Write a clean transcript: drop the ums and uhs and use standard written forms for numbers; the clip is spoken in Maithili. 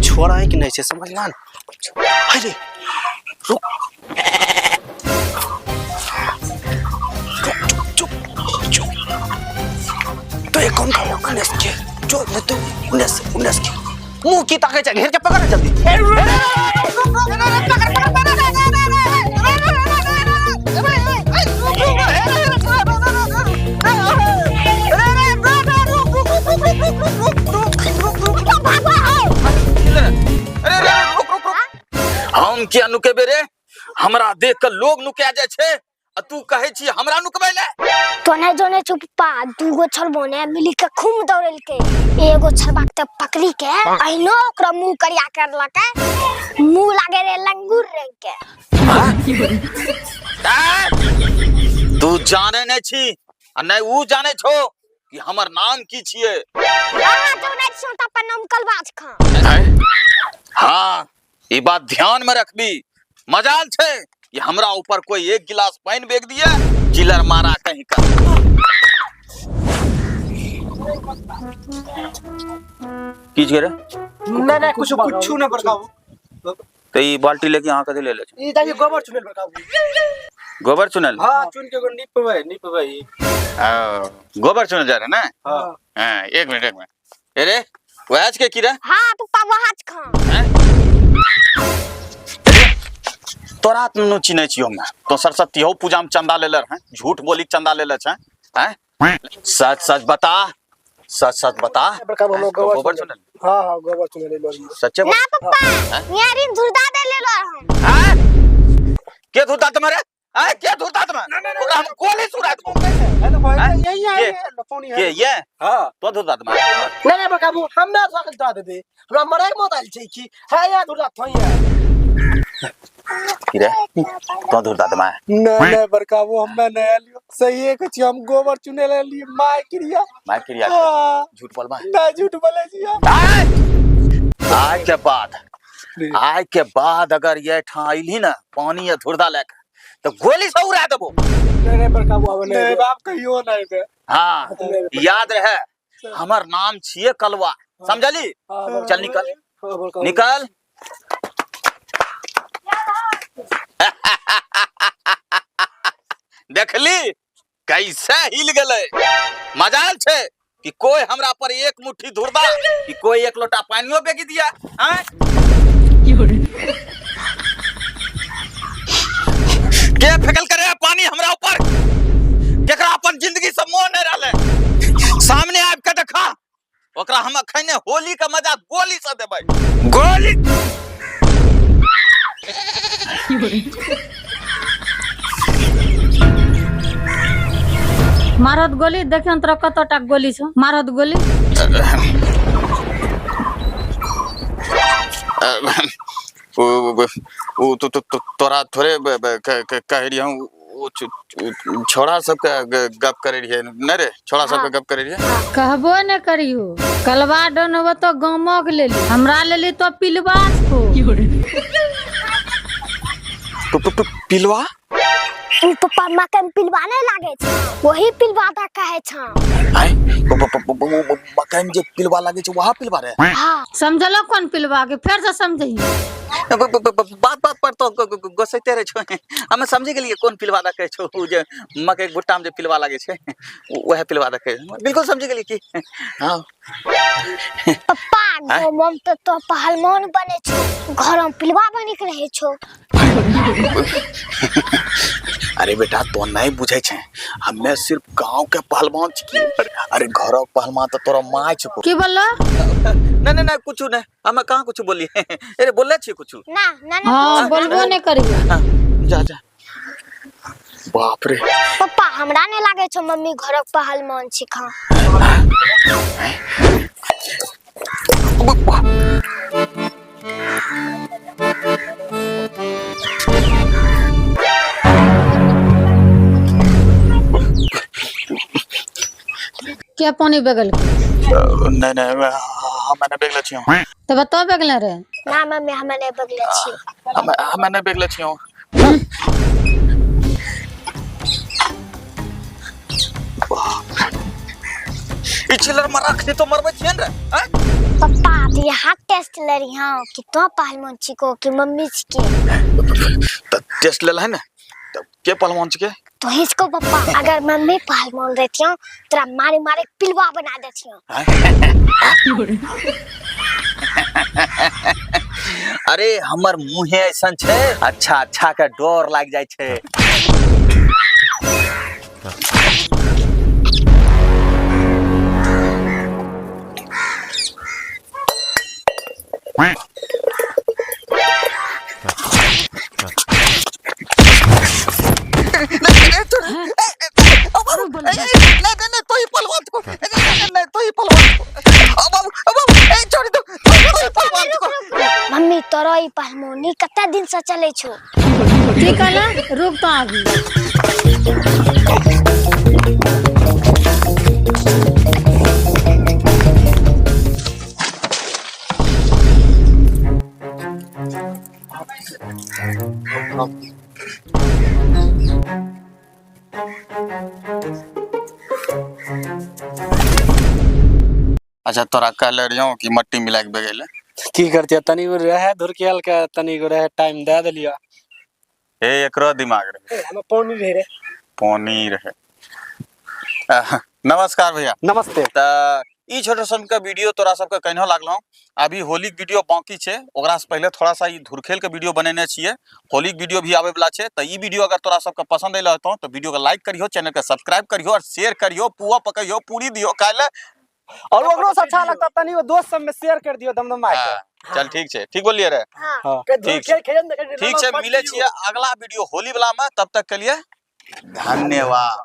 छोड़ै के नहि छै, समझला ने? अरे रुक रुक, चुप चुप चुप। तो ये कौन का 19 के जो नहीं तो 19 19 के मुंह की ताके छै, घेर के पकड़ जल्दी। हम किया नुकेबे रे? हमरा देख के लोग नुका जाइ छै आ तू कहै छी हमरा नुकबै ले? तो नहीं जोने चुप पा, दूगो छलबो ने मिली के खूब दौड़लके, एगो छलबा के पकड़ी के अहिनो ओकरा मुंह करिया करलके, मुंह लागे रे लंगूर रंग के। तू जाने नहीं छी आ नहीं ऊ जाने छो कि हमर नाम की छिए। अहाँ जाने छियो त अपन नाम कलवा खा। हाँ, ई बात ध्यान में रखबी। मजाल छै कि हमरा ऊपर कोई एक गिलास पानी बेच दिए, चिलर मारा कहीं का। की छै रे? नहीं नहीं, कुछ कुछ नहीं बड़का। तो ई बाल्टी लेके यहाँ कथी ले ले छै? ई जाइए गोबर चुनेल बड़का। गोबर चुनल? हां, चुन के एगो निपबै निपबै। गोबर चुनल जा रहे ना? हां। हां, एक मिनट एक मिनट। अरे वह के की रे? हां पप्पा, वह खा। तोरा नु चिन्है छियौ हमे। तो सरस्वती हो पूजा में चंदा लेले हैं, झूठ बोली चंदा लेले छै हैं? सच सच बता, सच सच बता। बड़का बाबू, हैं? गोबर गोबर चुनल। चुनल? हां हां, गोबर चुनल ले। सच्चे बोल। ना पप्पा, यारी धुरदा दे लेलो हम। हैं? के धुरदा तुम्हारे? हैं? के धुरदा तुम्हारे? ओकरा हम गोली सुरा देबो। है तो भाई हैं? यही है। के? फोन के है। ये? हां। तो धुरदा तुम्हारे? नहीं नहीं बड़का बाबू, हम ना सकल दे दे, हमरा मरे के मौत आइल छै की है या धुरदा थोई है। की रे, तो धुरदा तुम्हारे? नहीं नहीं बड़का बाबू, हम नहीं आलियो, सही है कुछ, हम गोबर चुने ले लिए my क्रिया। My क्रिया? हां। झूठ बोलबा? ना, झूठ बोले छी। आय के बाद, आय के बाद अगर ये ठाँ अइली ना पानी या धुरदा लेके तो गोली से उड़ा देबो। नहीं नहीं बड़का बाबू, आवे नहीं नहीं। बाप, कहियो नहीं बे। हाँ, याद रहे, हमर नाम छिए कलवा, समझली? हां। चल निकल। हां बड़का बाबू। निकल। देखली कैसे हिल गेलै? मजाल छै कि कोई हमरा पर एक मुट्ठी धुरदा कि कोई एक लोटा पानियो बेगी दिया। आँय? के फेकल करे पानी हमरा ऊपर? केकरा अपन जिंदगी से मोह नहीं रहले, सामने आबि के देखा ओकरा। हम अखने होली के मजा गोली से देबै, गोली। मारत गोली, देखियौ तोरा कत टा गोली छौ, मारत गोली। ओ ओ तो तो तोरा थोड़े कह रही हूँ, ओ छोड़ा सबके गप करे रहिए नहीं रे? छोड़ा सबके गप करे रहिए। कहबो ने करियो, कलवा डन होबो तो गामक लेली, हमरा लेली तो पिलवा छो। पिलवा? उ पप्पा, मकई में पिलवा नहीं लागे छै, वही पिलवा दा कहे छै। आय, मकई में जे पिलवा लागे छै वहाँ पिलवा रे? हाँ। समझलो कोन पिलवा के? फेर से समझही। बात बात पर तो गोसैते रहे छो। हमे समझि गेलियै कोन पिलवा दा कहै छो। उ जे मकई के भुट्टा में जे पिलवा लागे छै, वएह पिलवा दा कहै। बिल्कुल समझि गेलियै की। हाँ। पप्पा, गाँव में तो पहलवान बने छो, घर में पिलवा बनी के रहे छो। अरे बेटा, तो नहीं बुझे छे, हमे सिर्फ गांव के पहलवान छी। अरे घरक पहलवान तो तोरा माय छको। की बोललो? नहीं नहीं नहीं, कुछ नहीं, हमे कहाँ कुछ बोलिए। अरे बोलले छी कुछ? ना ना ना। हाँ, बोलबो ने करियो। हाँ, जा जा। बाप रे। पप्पा, हमरा नहीं लागे छो मम्मी घरक पहलवान छी खा। के पानी बगल के? नहीं नहीं, हमे नहीं बेगले छियो। तो बताओ, बगल रे? ना मम्मी, हमे नहीं बगले छी। हमे हमे नहीं बेगले छियो। ई चिल्लर मरा खने तो मरबै छियन रे, हैं? पप्पा, यहाँ टेस्ट ले रही हूँ कि तो पहलवान छिको कि मम्मी छिके। तऽ टेस्ट लेल है ने, तऽ के पहलवान छिके? तो हिसको पप्पा, अगर मम्मी पहलवान रहती हूँ तेरा मारे मारे पिलवा बना देती हूँ। अरे हमर मुँहे ऐसन छै, अच्छा अच्छा के डर लाग जाइ छै। मम्मी तोरो ई पहलवानी कते दिन से चले छो? की कहला? रुक तो अभी। अच्छा तोरा कहले रहियो कि मट्टी मिला के बेगैले। की करतियै, तनी गो रहे धुरकेल के, तनी गो रहे टाइम दे देलियो। हे एकरो दिमाग रहे। हमें पानी रहे रे। पानी रहे। नमस्कार भैया। नमस्ते। तऽ ई छोटे सन के वीडियो तोरा सबके केहनो लागलो? अभी होली के वीडियो बाकी छै, ओकरा से पहले थोड़ा सा ई धुरखेल के वीडियो बनेने छियै। होली के वीडियो भी आवे वाला छै। तऽ ई वीडियो अगर तोरा सबके पसंद अइलो हेतौ तऽ वीडियो के लाइक करियो, चैनल के सब्सक्राइब करियो और शेयर करियो, पुआ पकइयो, पूरी दियो खाय ले। और ओकरो से अच्छा लगता तनी वो दोस्त सब में शेयर कर दियो दमदमा के। हाँ, चल ठीक छै, ठीक बोलिए रे। हाँ। ठीक छै। ठीक छै, मिले छियै अगला वीडियो होली वाला में, तब तक के लिए धन्यवाद।